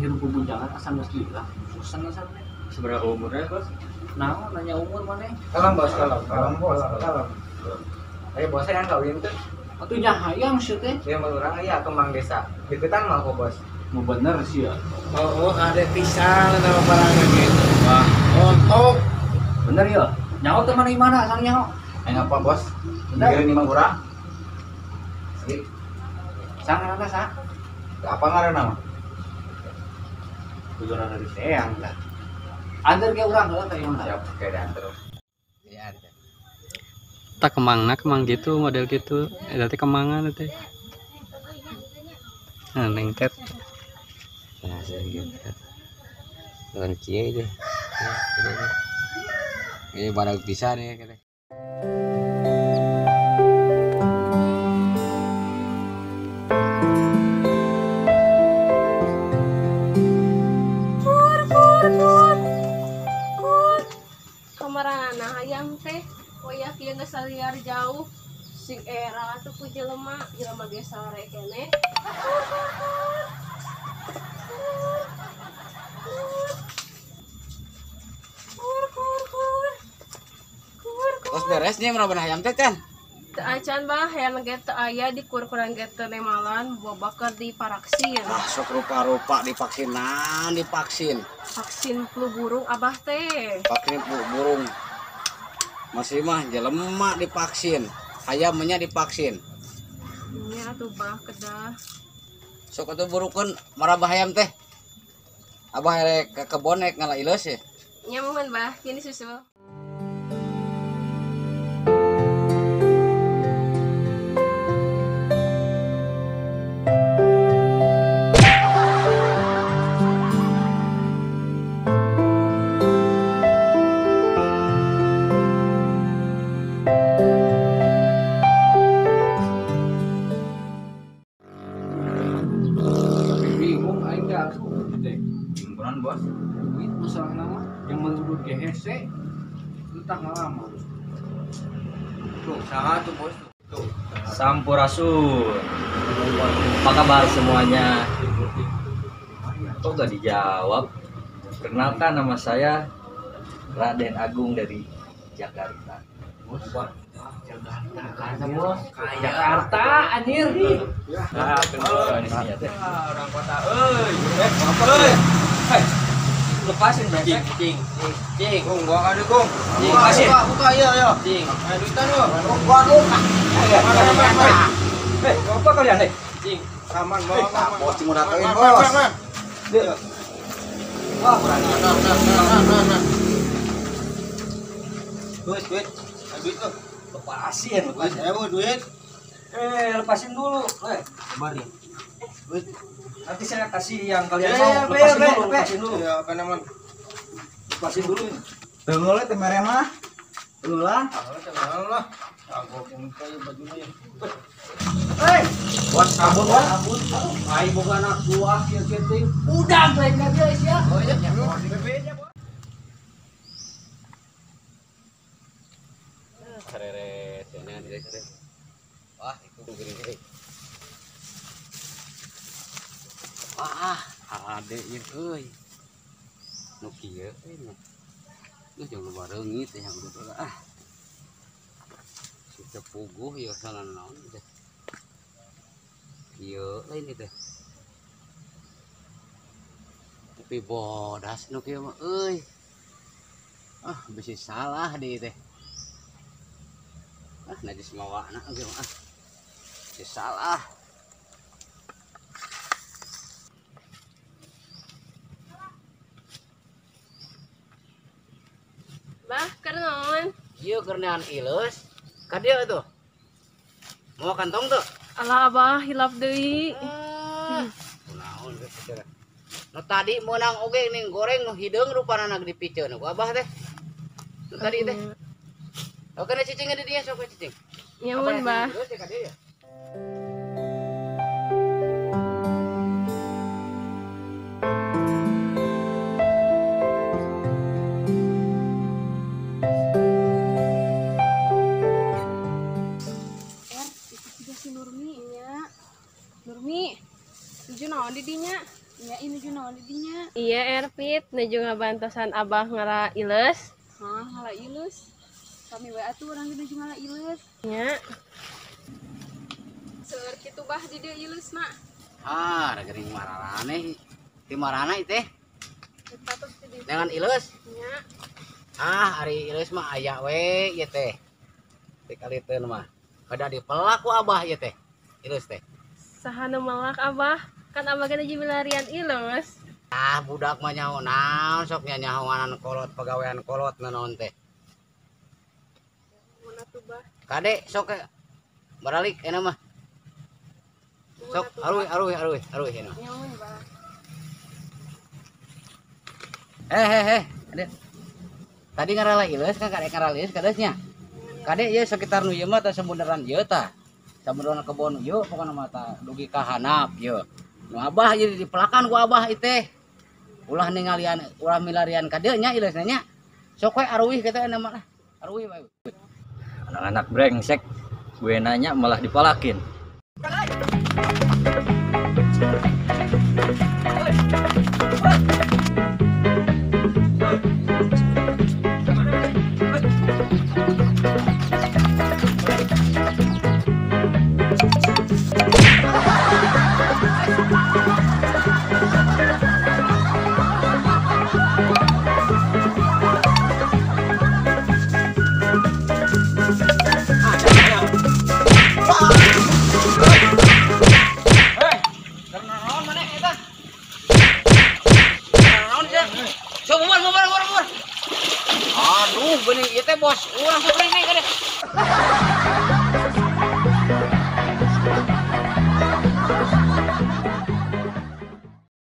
Hirup bujangan asa geus gila. Bosan asa teh. Seberapa umurnya, Bos? Nah, nanya umur maneh. Kalem bos, kalem, kalem bos, kalem. Ayo bosnya kan kawin tuh. Atuh nya hayang sih teh. Ya mau urang aya kemang desa. Deketan mah kok bos. Nu bener sih ya. Oh, ada pisan sama barang gitu. Wah, untuk. Bener ya? Nyaho teh mana mana asal nyaho. Ayo apa bos? Bener ini mah urang. Sip. Sang ngaranna sa? Apa ngaranna mah? Tujuan dari teang lah. Antar ke urang heeh ka imah. Siap, kayak diantar. Iya, antar. Tak kemangna kemang gitu model gitu. Berarti kemangan teh. Nah, nengket. Nah, saya gitu. Bukan cie itu. Ini barang pisan ya kita. Kur kur kur. Kur. Kamarana hayang teh wayah kieu geus liar jauh. Sing era atuh ku jelema, jelema ge sare keneh. Kur kur kur. Kur kur kur. Kur kur. Terus beresnya meraban hayam teh kan? Teu acan bah, hayam ge teu aya di kur-kuran ge teu nemalan, boba keur diparaksin. Ah, sok rupa-rupa divaksinan, divaksin. Vaksin flu burung abah teh. Vaksin flu burung. Masih mah jelema divaksin, hayamnya divaksin. Nya atuh bah kedah. Sok atuh burukeun marabah hayam teh. Abah rek ke kebon rek ngala ileus ya. Nya muhun bah, kini susul. Tapi bingung aing teh atuh teh. Himpunan bos. Duit masalah nama yang menurut GHC entah ngalama. Tuh, saha tuh bos. Tuh. Sampurasun. Apa kabar semuanya? Kok gak dijawab? Perkenalkan nama saya Raden Agung dari Jakarta. Bos, Jakarta, bos. Jakarta, anjir. Nah, kenal di sini ya teh. Orang kota euy. Euy. Hei, lepasin brengsek. Cing, cing. Kung, gua kali kung. Lepasin. Buka, buka, iya, iya. Cing. Ayo duitan lu. Gua lu. Hei, apa kalian nih? Cing. Aman, bawa aman. Bos cuma datengin bos. Wah, nah. Duit, duit. Duit lu. Lepasin, Duit, ayo duit. Lepasin dulu. Sabar ya. Duit. Nanti saya kasih yang kalian mau. Lepasin dulu, lepasin dulu. Ya, apa namanya? Lepasin dulu ini. Tunggu teh mere mah. Tunggu lah. Tunggu lah. Aku muka ya bajunya ya. Hei, bos kabur, bos. Kabur. Aing boga anak buah kieu kieu teh. Udah lain ka dieu sia. Oh iya. Sarere, cenah dire. Wah, itu gini. Wah, ade ieu euy. Nu kieu euy. Geus jeung loba reungit teh yang udah ah. Si teu puguh ieu salah naon teh. Kieu lain ieu teh. Tapi bodas nu kieu mah euy. Ah, bisi salah deui teh. Ah, najis mawana kieu mah. Bisi salah. Bah, keur naon? Ieu keur nean ileus. Ka dieu atuh. Mau kantong tuh? Alah abah hilap deui. Kunaon geus teh. Nu tadi meunang oge ning goreng nu hideung rupana dipiceun ku abah teh. Nu tadi teh. Oke, na cicing di dieu sok cicing. Nya mun bah. Geus teh ka dieu ya. Itu juga si Nurmi nya. Nurmi, nuju naon di dinya? Nya ini nuju naon di dinya? Pamit nuju ngabantosan abah ngala ileus. Hah, ngala ileus. Kami we atuh urang nuju ngala ileus. Nya. Seueur kitu bah di dieu ileus mah. Ah, da geuning mararaneh. Ti marana ieu teh? Dengan ileus. Nya. Ah, ari ileus mah aya we ieu teh. Teh kaliteun mah. Kada dipelak ku abah ieu teh. Ileus teh. Saha nu melak abah? Kan abah ge nuju milarian ileus. Ah, budak mah nyaho naon sok nyahoanan kolot pagawean kolot naon teh. Mun atuh bah. Kade sok baralik euna mah. Sok aruy aruy aruy aruy euna. Nya mun bah. Eh, Ade. Tadi ngarala ileus kan kade ngarala ileus kadesnya. Kade ieu sekitar nu ieu mah tah sabeneran ieu tah. Sabeneran kebon ieu pokona mah tah dugi ka handap ieu. Nu abah ieu dipelakan ku abah ieu teh. Ulah ningalian, ulah milarian ka dieu nya ileusna nya. Sok we aruih kitu euna mah lah. Aruih wae. Anak-anak brengsek, gue nanya malah dipalakin. Aduh, bening ieu teh bos. Urang sok nih kade.